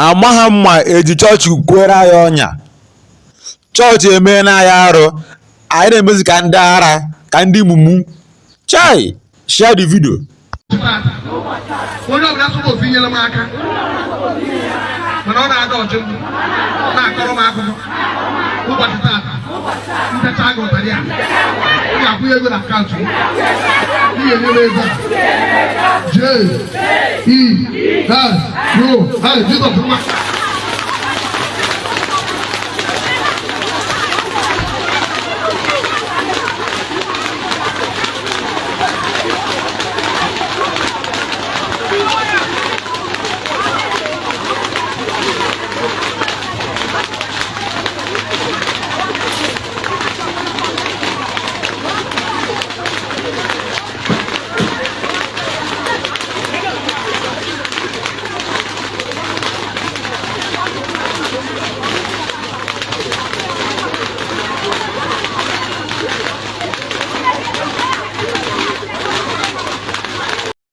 Amagha m ma eji chọọchị kwere anyị ọnya. Chọọchị emeela anyị arụ. Anyị na-emezi ka ndị ara, ka ndị mumu. Chai! Share the video. Onye ọbụla sọrọ ofu inyere m aka, mana ọ na-ada ọchị m na-akọrọ m akụkọ ụbọchị taata. Ntecha gị ụtarị a, ị ga-akwụnye ego na akaụntụ m. Ị ga-enye m ego a. J E S U. Hey, Jizọs nwa.